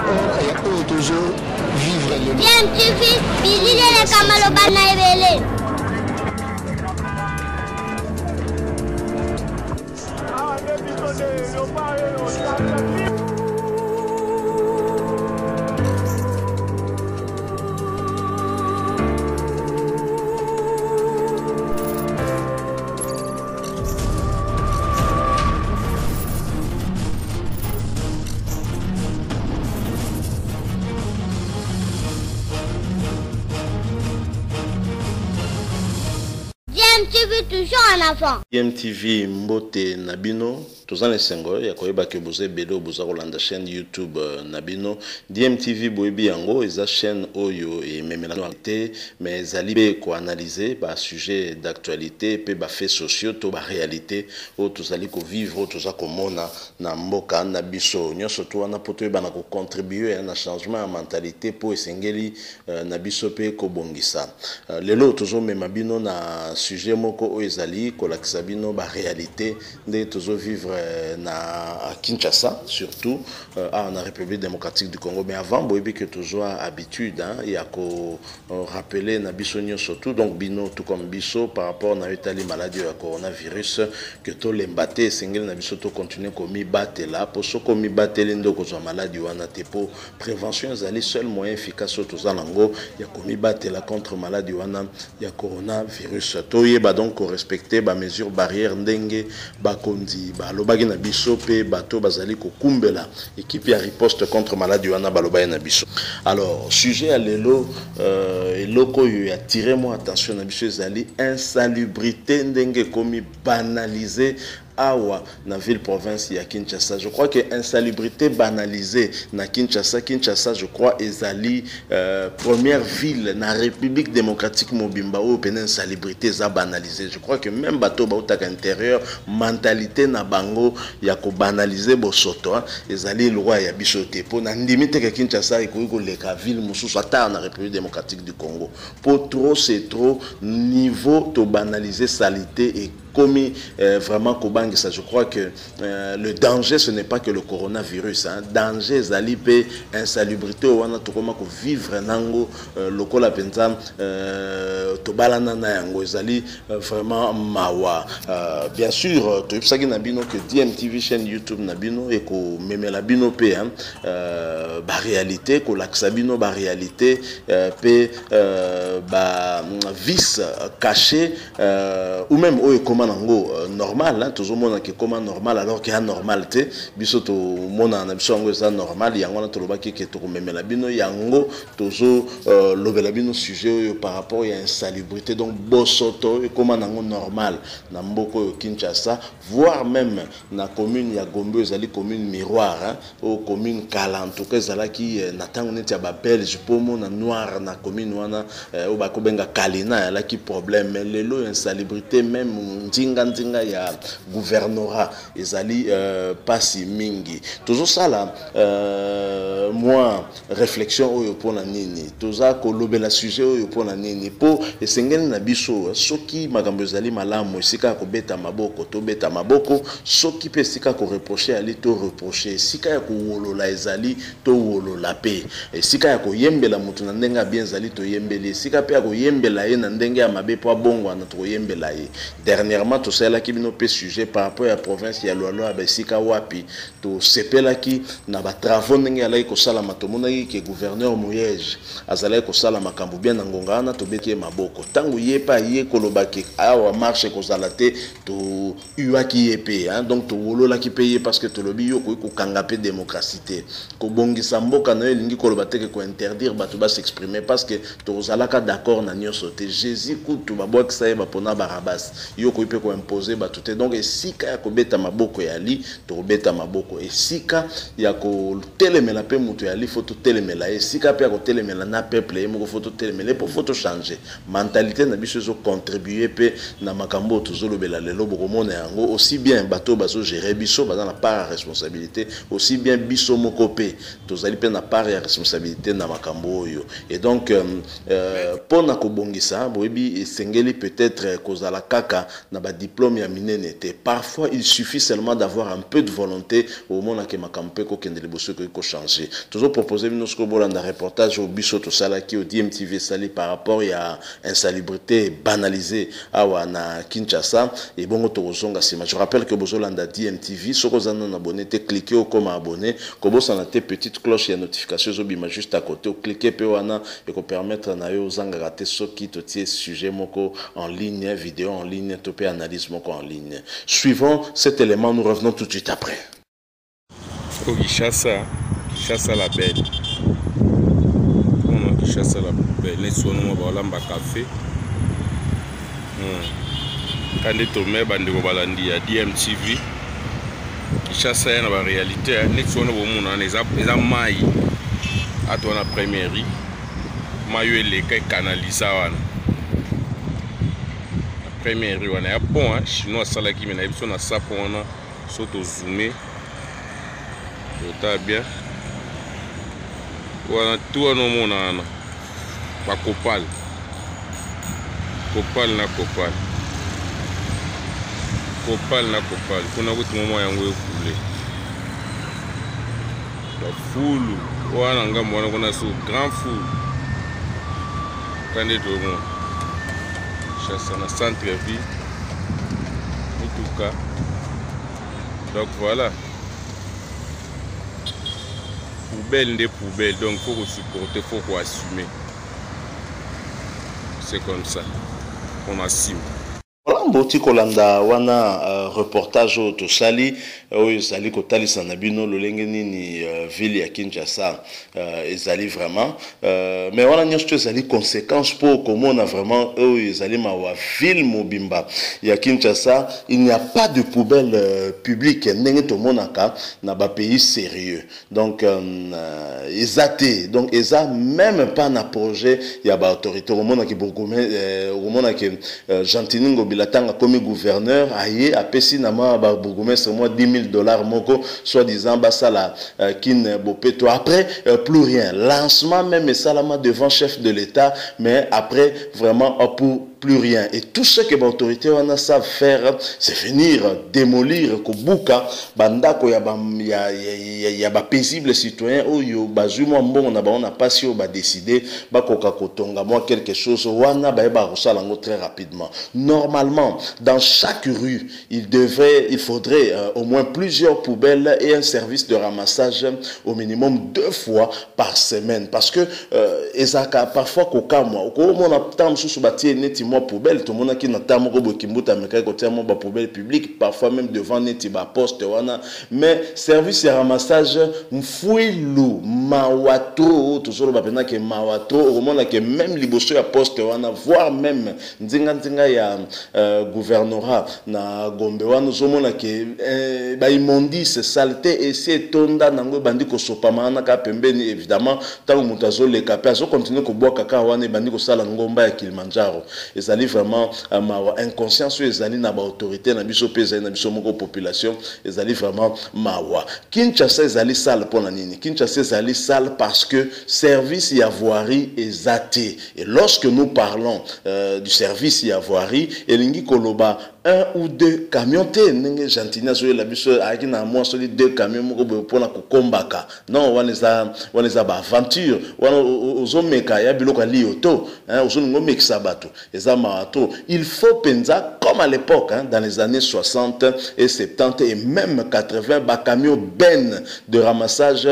rapport ya oyo tozo vivre lelo. DMTV, bilili eleka maloba na ebele. DMTV toujours en avant. DMTV mbote na bino toza na esengo ya koyeba ke boza ebele oyo boza kolanda chaîne YouTube na bino. DMTV boyebi yango eza chaîne oyo ememela te mais ezali mpe koanalyse ba sujet d'actualité mpe ba faits sociaux to ba réalité oyo tozali kovivre, oyo toza komona na mboka na biso nyonso. To wana mpo toyeba na kocontribue na changement ya mentalité, mpo esengeli na biso mpe kobongisa. Lelo tozomema bino na sujet moko oyo ezali kolakisa bino ba réalité nde tozovivre na Kinshasa, surtout awa na République démocratique du Congo. Mais avant, boyebi ke tozwa habitude, hein, ya korappeler na biso nyonso tout, donc bino tout comme biso, par rapport na etali maladie ya coronavirus, ke tolemba te, esengeli na biso tocontinue komibatela, mpo soki omibateli nde okozwa maladie wana te, mpo prévention ezali seul moyen efficace oyo toza nango ya komibatela contre maladie wana ya coronavirus. Toyeba donc korespecte bamesure barrière ndenge bakonzi balobaki na biso mpe bato bazali kokumbela équipe ya riposte contre maladie wana balobaki na biso. Alors, sujet ya lelo, eloko oyo ya attirer mwa attention na biso ezali insalubrité ndenge ekomi banalisé awa na ville province ya Kinshasa. Je crois que insalubrité banalisée na Kinshasa, Kinshasa, je crois, ezali première ville na République démocratique mobimba oyo pene insalubrité eza banalisée. Je crois que même bato bautaka intérieur, mentalité na bango ya kobanaliser bosoto, hein, ezali loi ya biso te, mpo na ndimi te ke Kinshasa ekoki koleka ville mosusu ata na République démocratique du Congo, po trop c'est trop. Niveau tobanaliser salité et komi vraiment kobangisa. Je crois que le danger, ce n'est pas que le coronavirus, hein. Danger ezali mpe insalubrité oyo wana tokoma kovivre nango lokola mpenza tobalana na yango. Ezali vraiment mawa. Bien sûr, toyebisaki na bino que DMTV, chaîne YouTube na bino, ekomemela bino mpe, hein, baréalité, kolakisa bino baréalité mpe ba vice caché ou même oyo ekoma nango normal, hein. Tozomona ke ekoma normal alors ke anormal te. Biso tomona na biso yango eza normal. Yango wana tolobaki ke tokomemela bino yango, tozolobela bino sujet oyo par rapport ya insalubrité, donc bosoto oyo ekoma nango normal na mboka oyo Kinshasa, voire même na commune ya Gombe oyo ezali commune miroir, hein, oyo commune kala en tout cas ezalaki na ntango neti ya babelge, mpo omona noir na commune wana oyo bakobenga Kalina eyalaki problème. Mais lelo oyo insalubrité même ndinga ndinga ya gouvernorat ezali pasi mingi. Tozosala mwa réflexion oyo mpona nini? Toza kolobela sujet oyo mpona nini? Mpo esengeli na biso, soki makambo ezali malamu, esika ya kobeta maboko, tobeta maboko. Soki mpe esika ya koreproche ezali, toreproche. Esika ya kowolola ezali, towolola. Mpe esika ya koyembela motu na ndenge ya bien ezali, toyembeli. Esika mpe ya koyembela ye na ndenge ya mabe mpo abongwana, tokoyembela ye. Dernièrement, tosalelaki bino mpe sujet par rapport ya province ya Lualaba, baesika wapi tosepelaki na batravaux ndenge alaki kosalama. Tomonaki ke gouverneur Muyej azalaki kosala makambo bien na ngonga wana, tobeti ye maboko. Ntango ye mpe aye koloba ke awa marche ekozala te, tohuaki ye mpe, hein, donc towololaki mpe ye, parce que tolobi yo okoki kokanga mpe démocratie te. Kobongisa mboka na yo elingi koloba te ke kointerdire bato bas'exprimer, parce que tozalaka d'accord na nyonso te. Jésus kutu babwakisa ye, bapona Barabas. Yo okoki mpe koimpose bato te. Donc esika ya kobeta maboko yali, tokobeta maboko. Esika ya kotelemela mpe moto yali, faut totelemela ye. Esika mpe ya kotelemela na peuple ye moko, faut totelemela ye, mpo faut tochange mentalité na biso. Ezocontribue mpe na makambo oyo tozolobela lelo. Bokomona yango aussi bien bato oyo bazogere biso baza na part ya responsabilité, aussi bien biso moko mpe tozali mpe na part ya responsabilité na makambo oyo. Et donc mpo na kobongisa, boyebi, esengeli peut-être kozala kaka na na ba diplôme ya minene te. Parfois, il suffit seulement d'avoir un peu de volonté, omonake makambo mpe kokende liboso, ekoki kochanger. Tozopropose bino soki obolanda reportage oyo biso tosalaki, oyo DMTV esali par rapport ya insalubrité banalisée awa na Kinshasa. Ebongo tokozonga nsima. Je rappelle que bozolanda DMTV. Soki oza nano abonné te, clique, okoma abonné. Kobosana te petite cloche ya notification ezobima juste à côté, oclique mpe wana, ekopermettre na yo ozangaka te soki totie sujet moko en ligne, vidéo en ligne to mpe analyse moko en ligne. Suivant cet élément, nous revenons tout de suite après. O Kinshasa, Kinshasa la belle. Ono Kinshasa la belle, neti wana mwa baolamba café. Ka nde tome bandeko balandi ya DMTV. Kinshasa ya na baréalité, neti wana bomona wana eza mai ata wana première rue, mai oyo eleka ekanaliza wana na première rue wana ya pont chinois asalaki. Me na biso na sapo wana, so tozoome, tota bien wana tu wana, omona wana bakopale, kopale na kopale, kopale na kopale kuna kutu moma yango ekule bafulu wana, ngambo wana kuna so grand fulu. Ka nde tomona Kinshasa na centre ville, mituka. Donc voilà, poubelle nde poubelle. Donc faut kosupporter, faut koassumer, c'est comme ça on assume. Voilà, boti kolanda wana reportage oyo tosali, oyo ezali kotalisa na bino lolenge nini ville ya Kinshasa ezali vraiment. Mais wana nyonso to ezali conséquence mpo komona vraiment oyo ezali mawa. Ville mobimba ya Kinshasa, il n'y a pas de poubelle publique ndenge tomonaka na bapays sérieux. Donc eza te, donc eza même pas na projet ya baautorité. Okomonaki okomonaki Gentiny Ngobila, ntango akomi gouverneur, aye apesi na mwa babourgmestre mwa 10 000 $ moko, soi-disant basala Kin bopeto. Après plus rien. Lancement même esalama devant chef de l'État, mais après vraiment pour plus rien. Et tout ce que l'autorité wana savent faire, c'est venir démolir, kobuka bandako ya ba ya, ya, ya, ya ba paisible citoyen oyo bazwi mwa mbongo na bango na pasi, oyo badécider bakoka kotonga mwa quelque chose wana, bayeba kosala yango très rapidement. Normalement, dans chaque rue, il faudrait au moins plusieurs poubelles et un service de ramassage au minimum deux fois par semaine, parce que ezalaka parfois kokamwa, okomona ntango mosusu batie neti mwa poubelle. Tomonaki na ntango moko boye Kimbuta amekaki kotia mwa bapoubelle publique, parfois même devant neti baposte wana, mais service ya ramassage mfwilu, mawa trop. Tozoloba mpenza ke mawa trop. Okomona ke même liboso ya poste wana, voire même nzinga-nzinga ya gouvernorat na Gombe wana, ozomona ke baimmondices, saleté esi etonda nango, ebandi kosopama wana kaka pembeni. Évidemment, ntango moto azoleka mpe azokontinue kobwaka kaka wana, ebandi kosala ngomba ya Kilimanjaro. Ezali vraiment mawa, inconscience oyo ezali na baautorité na biso mpe ezali na biso moko population. Ezali vraiment mawa. Kinshasa ezali sale mpo na nini? Kinshasa ezali sale parce que service ya voirie eza te. Et lorsque nous parlons du service ya voirie, elingi koloba un ou deux camions te, ndenge Gentiny azoyela biso, ayaki na mwa soki deux camions moko boye mpona kokombaka. Non, wana eza baaventure wana ozomeka ya biloko ya liyo to ozolinga omekisa bato. Eza mawa to. Il faut mpenza comme à l'époque, hein, dans les années 60 et 70 et même 80, bacamion benne de ramassage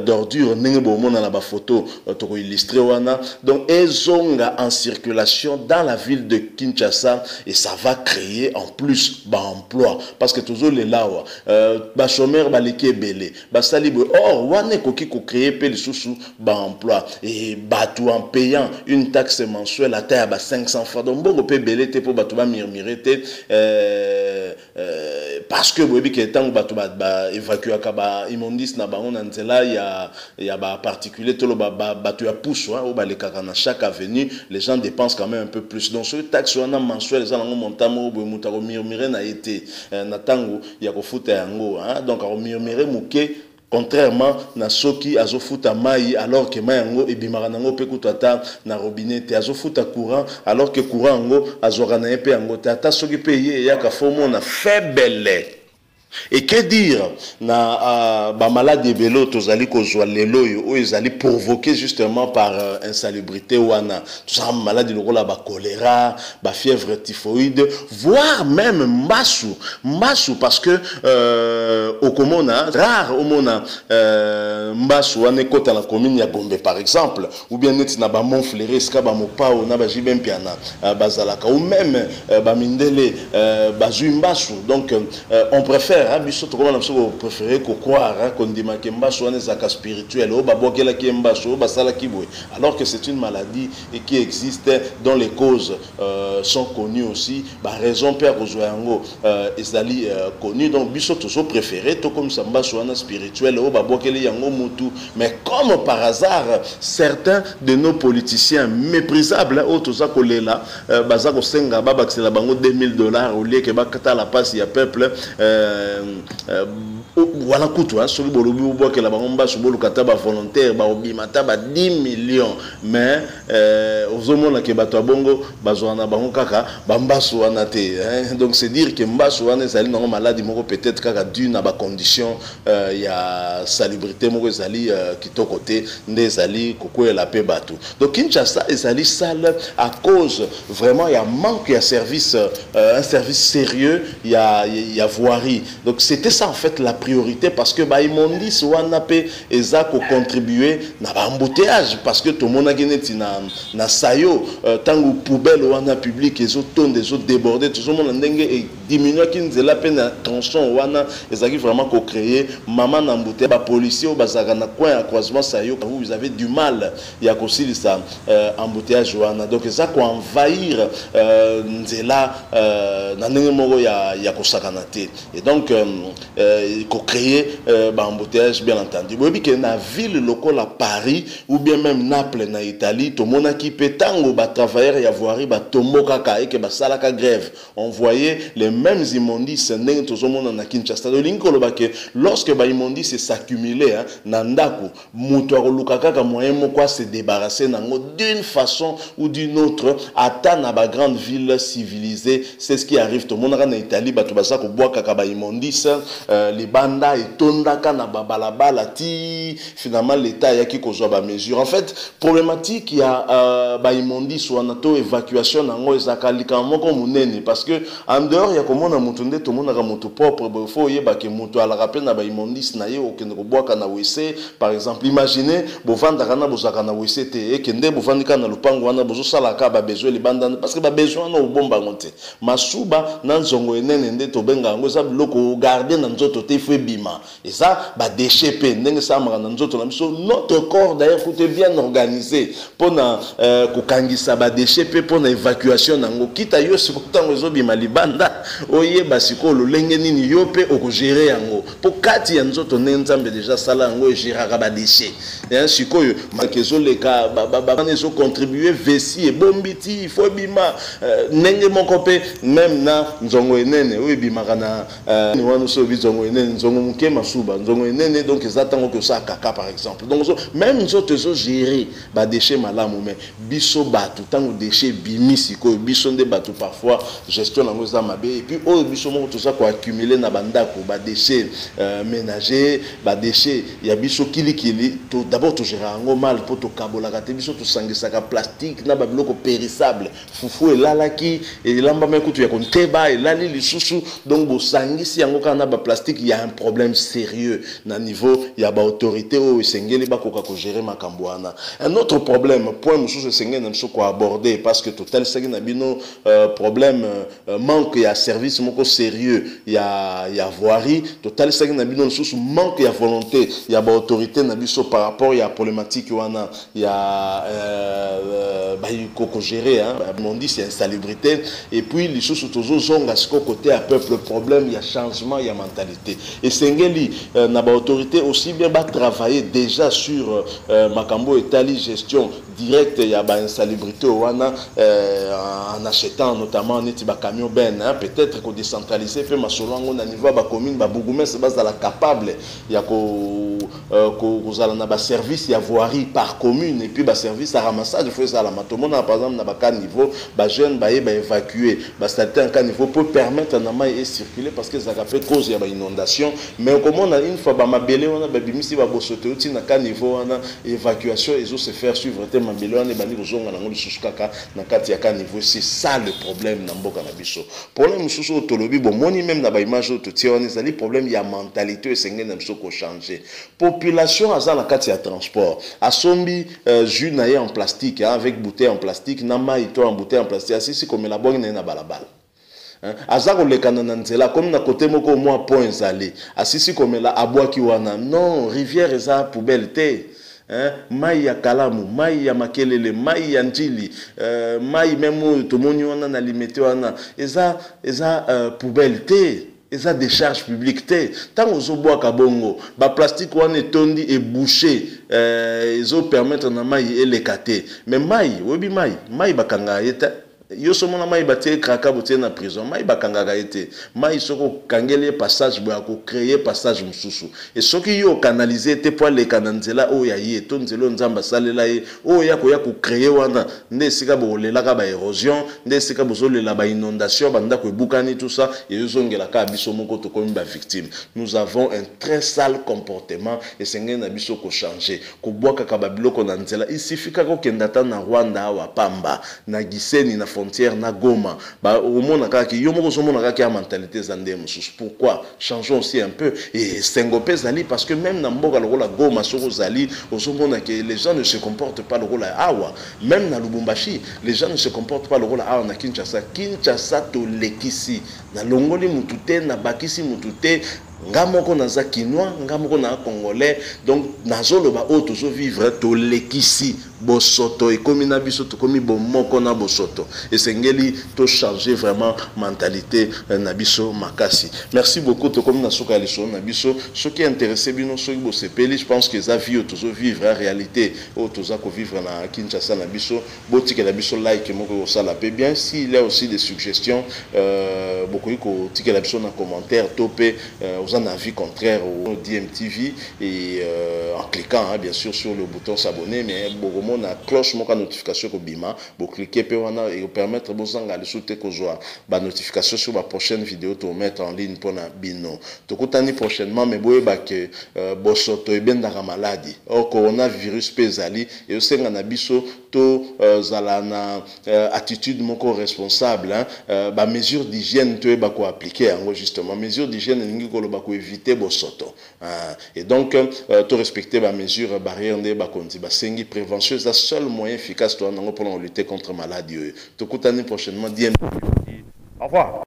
d'ordures, ndenge bomona na bafoto tokoillustre wana. Donc ezonga en circulation dans la ville de Kinshasa et ça va créer en plus baemploi, parce que tozolela awa bachômeur baleki ebele, basali boye. Or wana ekoki kocréer mpe lisusu baemploi et bato en payant une taxe mensuelle ata ya ba 500 francs, donc mbongo mpe ebele te mpo bato bamurmure te, parce que boyebi ke ntango bato baévacuaka baimmondices na bango na nzela ya baparticulier, toloba bato ya pusu oyo balekaka na chaque avenue, les gens dépensent quand même un peu plus. Donc soki taxe wana mensuelle eza nango montant moko boye, moto akomurmure na ye te na ntango ya kofuta yango. Donc akomurmure moke. Contrairement na soki azofuta mai alors que mai yango ebimaka nango mpe kutu ata na robinet te, azofuta courant alors que courant yango azwaka na ye mpe yango te, ata soki mpe ye eyaka fo mona faible. Et que dire na bamaladi ebele oyo tozali kozwa lelo oyo, oyo ezali provoqué justement par insalubrité wana? Tozala maladi lokola bacholéra, bafièvre typhoïde, voire même mbasu. Mbasu, parce que okomona rare omona mbasu wana ekota na commune ya Gombe par exemple, ou bien neti na bamont Fleury esika bamopao na baJB Mpiana bazalaka, ou même bamindele bazwi mbasu. Donc on préfère, hein, biso tokoma na biso kopréféré kocroire, hein, kondimaki mbasu wana ezalaka spirituel, oyo babwakelaki ye mbasu, oyo basalaki boye, alors que c'est une maladie et qui existe, dont les causes sont connues aussi, baraison mpe ya kozwa yango ezali connu. Donc biso tozopréféré tokomisa mbasu wana spirituel, oyo babwakeli yango mutu. Mais comme par hasard, certains de nos politiciens méprisables oyo toza kolela, baza kosenga babakisela bango 2000 $ au lieu ke bakatala pasi ya peuple wana kutu, soki bolobi bobwakela bango mbasu, boluka ata bavolontaire baobima ata ba 10 millions. Mais ozomona ke bato ya bongo bazwaka na bango kaka bambasu wana te, hein. Donc c'est dire ke mbasu wana ezali nango maladi moko peut-être kaka dû na bacondition ya salubrité moko ezali kitoko te, nde ezali kokweyela mpe bato. Donc Kinshasa ezali sale à cause vraiment ya manque ya service, un service sérieux ya voirie. Donc c'était ça en fait la priorité, parce que baimmondices wana mpe eza kocontribue na baembouteillage, parce que tomonaki neti na Sayo, ntango poubelle wana publique ezotonda, ezodéborde, tozomona ndenge ediminuaki nzela mpe na tronçon wana ezalaki vraiment kocréer mama na embouteillage. Bapolicier oyo bazalaka na coin ya croisement Sayo, vous avez du mal ya kosilisa embouteillage wana. Donc eza koenvahir nzela na ndenge moko ya kosakana te, et donc kocréer baembouteillage. Bien entendu, boyebi ke na ville lokola Paris ou bien même Naples na Italie, tomonaki mpe ntango batravailleur ya voirie batombokaka eke basalaka grève, on voyait les mêmes immondices ndenge tozomona na Kinshasa. Tolingi koloba ke lorsque baimmondices s'accumule, hein, na ndako, moto akoluka kaka moyen moko ase débarrasser nango d'une façon ou d'une autre. Ata na bagrande ville civilisée, c'est ce qui arrive. Tomonaka na Italie bato baza kobwakaka baimmondices libanda, etondaka na babalabala ti finalement l'État ayaki kozwa bamesure. En fait, problématique ya baimmondices wana to évacuation nango ezalaka likambo moko monene, parce que en dehors ya komona moto nde tomonaka moto propre boye, fo oyebake moto alaka mpe na baimmondices na ye, okende kobwaka na WC par exemple. Imagine bovandaka na bozalaka na WC te, ekende bovandi kaka na lopango wana, bozosalaka babesoin libanda, parce que babesoin wana obomba yango te. Masuba na nzongo enene nde tobenga yango, eza biloko ogarde na nzoto te, ifo ebima. Eza badéchet mpe ndenge esalamaka na nzoto na biso. Notre corps d'ailleurs kutu bien organisé mpona kokangisa badéchet mpe mpona évacuation nango. Kita yo sikoyo, ntango ezobima libanda, oyeba sikoyo lolenge nini yo mpe okogérer yango, mpo kati ya nzoto ndenge Nzambe déjà asala yango, egéraka badéchet. Sikoyo maki ezoleka wana, ezocontribue, vessie ebombi ti ifo ebima. Ndenge moko mpe même na nzongo enene oyo ebimaka na wana, so oyebi nzongo enene, nzongo moke masuba, nzongo enene, donc eza ntango oki osala kaka par exemple. Donc même nzoto ezogérer badéchet malamu, mais biso bato, ntango déchet ebimi sikoyo, biso nde bato parfois gestion yango eza mabe. Et puis oyo biso moko toza koaccumule na bandako, badéchet ménager, badéchet ya biso kilikili, to, d'abord togérer yango mal mpo tokabolaka te. Biso tosangisaka plastique na babiloko périssable, fufu elalaki, elambama kutu ya konteba, elali lisusu, donc bosangisi yango kaka na baplastique. Ya un problème sérieux na niveau ya baautorité oyo esengeli bakoka kogérer makambo wana. Un autre problème, point mosusu esengeli na biso koaborde, parce que totalisaki na bino problème manque ya service moko sérieux ya voirie, totalisaki na bino lisusu manque ya volonté ya baautorité na biso par rapport ya problématique wana ya bakogérer, hein, immondice ya insalubrité. Et puis lisusu tozozonga sikoyo côté ya peuple, problème ya changement ya mentalité. Esengeli na baautorité aussi bien batravailler déjà sur makambo etali gestion directe ya bainsalubrité wana, en achetant notamment neti bacamion benne, hein, peut-être kodécentraliser mpe masolo yango na niveau ya bacommune, babourgmestre bazala capable ya ko kozala na baservice ya voirie par commune, et puis baservice ya ramassage faut esalama. Tomonaka par exemple na bacaniveau, bajeune baye baévacue basaleté en caniveau pour permettre na mai ecirculer, parce que ezalaka mpe cause ya bainondation. Mais okomona une fois bamabele wana babimisi babosoto euti na caniveau wana, évacuation ezo se faire suivre te, mabele wana ebandi kozonga nango lisusu kaka na kati ya caniveau. C'est ça le problème na mboka na biso. Problème mosusu oyo tolobi, bomoni même na baimage oyo totie wana, ezali problème ya mentalité oyo esengeli na biso kochanger. Population aza na kati ya transport, asombi jus na ye en plastique, hein, avec bouteille en plastique, na mai to en bouteille en plastique, asisi komela, bongi na ye na balabala. Aza kolekana na nzela, komi na kote moko mwa pont ezali, asisi komela, abwaki wana. Non, rivière eza poubelle te, hein? Mai ya Kalamu, mai ya Makelele, mai ya Njili, mai même oyo tomoni wana na Limete wana, eza poubelle te, eza décharge publique te. Ntango ozobwaka bongo, baplastique wana etondi, ebouche, ezopermettre na mai eleka te. Mais mai, oyebi, mai bakangaka ye te. Yo so mona mai batie kraka, botie na prison, mai bakangaka ye te. Mai soki okangeli ye passage boye, akocréer passage mosusu. E soki yo okanalize te mpo aleka na nzela oyo ya ye to nzela oyo Nzambe asalela ye, oyo ya koya kocréer wana, nde esika bokolelaka baérosion, nde esika bozolela bainondation, bandako ebukani, tout ça ezozongela kaka biso moko, tokomi bavictime. Nous avons un très sale comportement, esengeli na biso kochanger. Kobwakaka babiloko na nzela, il suffit kaka okenda ata na Rwanda awa pamba, na Gisenyi, na frontière na Goma, omona kaka yo moko, ozomona kaka ya mentalité eza nde mosusu. Pourquoi? Changeons aussi un peu. Et sengo mpe ezali, parce que même na mboka lokola Goma, soki ozali, ozomona ke les gens ne se comportent pas lokola awa. Même na Lubumbashi, les gens ne se comportent pas lokola awa na Kinshasa. Kinshasa tolekisi. Nalongoli mutu te, nabakisi mutu te. Nga moko naza Kinois, nga moko naza Congolais, donc nazoloba oyo tozovivre. Tolekisi, bosoto ekomi na biso, tokomi bomoko na bosoto. Esengeli tochanger vraiment mentalité na biso makasi. Merci beaucoup. Tokomi na suka ya lisolo na biso. Soki intéressé bino, soki bosepeli, je pense que eza vie oyo tozovivre, réalité oyo toza kovivre na Kinshasa na biso, botikela biso like moko, kosala mpe bien. S'il y a aussi des suggestions, bokoki kotikela biso na commentaire to mpe oza na avis contraire au DMTV et en cliquant, hein, bien sûr, sur le bouton s'abonner, mais bokomona cloche moko ya notification kobima, bocliquer mpe wana, ekopermettre bozanga lisusu te kozwa banotification sur baprochaine vidéo tomettre en ligne mpona bino. Tokutani prochainement, mais boyeba ke bosoto ebendaka maladi. Or coronavirus mpe ezali, ezosenga na biso tozala na attitude moko responsable, hein? Bamesure d'hygiène, toyeba koappliquer yango. Justement, mesure d'hygiène elingi koloba koéviter bosoto, hein? Et donc torespecter bamesure barrière nde bakonzi basengi. Prévention eza seul moyen efficace toza nango mpona kolutter contre maladie oyo. Tokutani prochainement. Dm Au revoir.